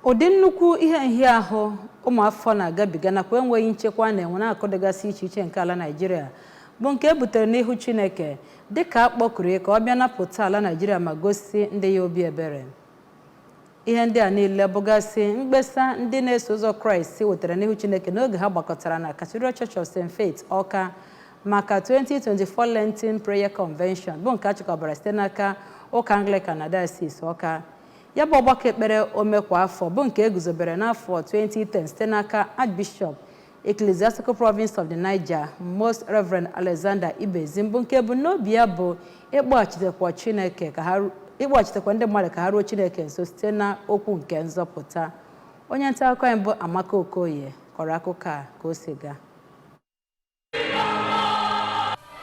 Ụdị nnukwu ihe nhịahụ ụmụafọ na-agabiga nakwa enweghị nchekwa a na-enwe n'akụkụ dịgasị iche iche nke ala Naịjirịa bụ nke e butere n'ihu Chineke dịka a kpọkuru ya ka ọ bịa napụta ala Naịjirịa ma gosi ndị ya obi ebere. Ihe ndị a niile bụgasị mkpesa ndị na-eso ụzọ Kraịst wetara n'ihu Chineke n'oge ha gbakọtara na Cathedral Church of St. Faith, Awka, maka 2024 Lenten Prayer Convention, bụ nke a chịkọbara site n'aka ụka Anglican na Diocese Awka. Ya bụ ọgbakọ ekpere ome kwa afọ bụ nke e guzobere n'afọ 2010 site n'aka Archbishop, Ecclesiastical Province of the Niger, Most Reverend Alexander Ibezim, bụ nke ebumnobi ya bụ ịkpọghachitekwa Chineke ka ha ịkpọghachitekwa ndị mmadụ ka ha ruo Chineke nso site na okwu nke nzọpụta. Onye nta akụkọ anyị bụ Amaka Okoye kọrọ akụkọ a ka o si gaa.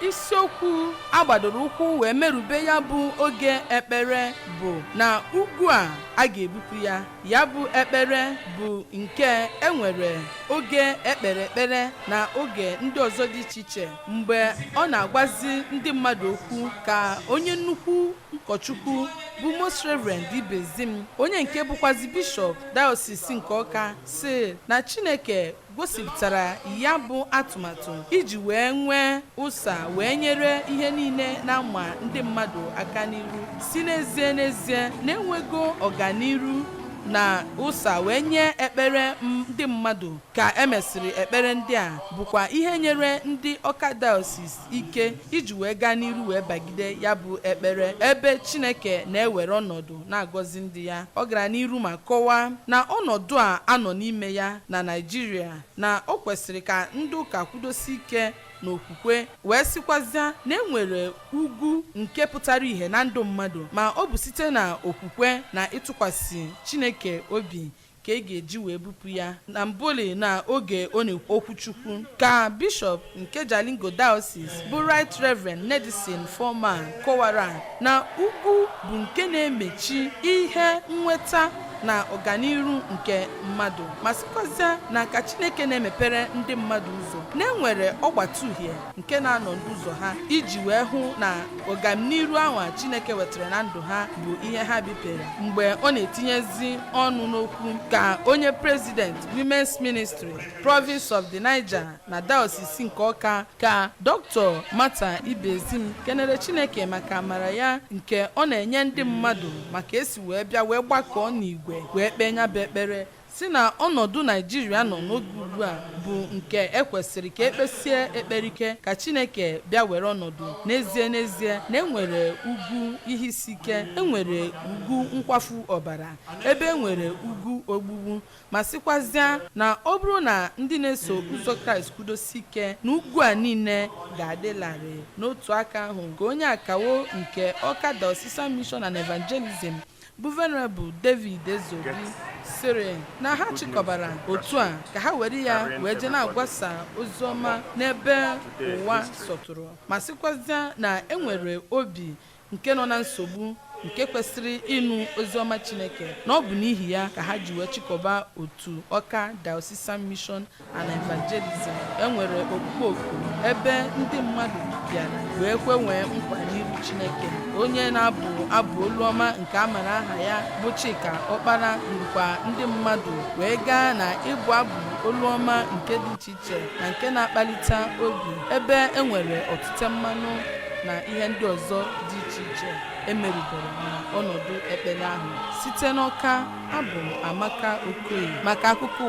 Isiokwu agbadoro ụkwụ wee merube ya bụ oge ekpere bụ na ugwu a a ga-ebupụ ya. Ya bụ ekpere bụ nke enwere oge ekpere ekpere na oge ndị ọzọ dị iche iche. Mgbe ọ na-agwazi ndị mmadụ okwu ka onye nnukwu ụkọchukwu bụ Most Reverend Ibezim, onye nke bụkwazi bishọp Diocese nke Ọka, si na Chineke gosipụtara ya bụ atụmatụ iji wee nwee ụsa wee nyere ihe niile na-ama ndị mmadụ aka n'iru, si n'ezie n'ezie na-enwego ọganiru na ụsa wee nye ekpere ndị mmadụ. Ka emesịrị ekpere ndị a bụkwa ihe nyere ndị Ọka Diocese ike iji wee gaa n'iru wee bagide ya bụ ekpere, ebe Chineke na-ewere ọnọdụ na-agọzi ndị ya. Ọ gara n'iru ma kọwaa na ọnọdụ a anọ n'ime ya na Naịjirịa, na o kwesịrị ka ndị ụka kwudosi ike n'okwukwe, wee sịkwazịa na enwere ugwu nke pụtara ìhè na ndụ mmadụ, ma ọ bụ site na okwukwe na ịtụkwasị Chineke obi ka e ga-eji wee bupụ ya. Na mbụli na oge ọ na-ekwu okwuchukwu ka bishọp nke Jalingo Diocese bụ Right Reverend Nedison Foreman kọwara na ugwu bụ nke na-emechi ihe nnweta na ọganiru nke mmadụ, ma sịkwazịa na ka Chineke na-emepere ndị mmadụ ụzọ, na-enwere ọgbata uhie nke na-anọ n'ụzọ ha iji wee hụ na ọganiru ahụ Chineke wetara na ndụ ha bụ ihe ha bipere. Mgbe ọ na-etinyezi ọnụ n'okwu ka onye president Women's Ministry, Province of the Niger na Diocese nke Ọka, ka Dr. Martha Ibezim kenere Chineke maka amara ya nke ọ na-enye ndị mmadụ, maka esi wee bịa wee gbakọọ n'igwe wee kpee nya bụ ekpere, si na ọnọdụ Naijiria nọ n'oge ugbu a bụ nke ekwesịrị ka ekpesie ekpere ike ka Chineke bịa were ọnọdụ. N'ezie n'ezie na enwere ugwu ihe isi ike, enwere ugwu nkwafu ọbara, ebe enwere ugwu ogbugbu, ma sịkwazịa na ọ bụrụ na ndị na-eso ụzọ Kraịst kwudosi ike, na ugwu a niile ga-adị larịị. N'otu aka ahụ ka onye akawo nke Ọka Diocesan Mission and Evangelism bụ Venerable David Ezeobi sịrị na ha chịkọbara otu a ka ha were ya wee jee na-agbasa ozi ọma n'ebe ụwa sọtụrụ, ma sịkwazịa na enwere obi nke nọ na nsogbu nke kwesịrị ịnụ ozi ọma Chineke, na ọ bụ n'ihi ya ka ha ji wee chịkọba otu Ọka Diocesan Mission and Evangelism. Enwere okpukpe oku ebe ndị mmadụ bịara wee kwenwee nkwa n'iru Chineke. Onye na-abụ abụ olu ọma nke a mara aha ya bụ Chika Ọkpara rukwa ndị mmadụ wee gaa na ịbụ abụ olu ọma nke dị iche iche na nke na-akpalite obi, ebe enwere ọtụtụ mmanụ na ihe ndị ọzọ dị iche iche emerubere na ọnọdụ ekpere ahụ. Site n'Ọka, abụ m Amaka Okoye maka akụkọ.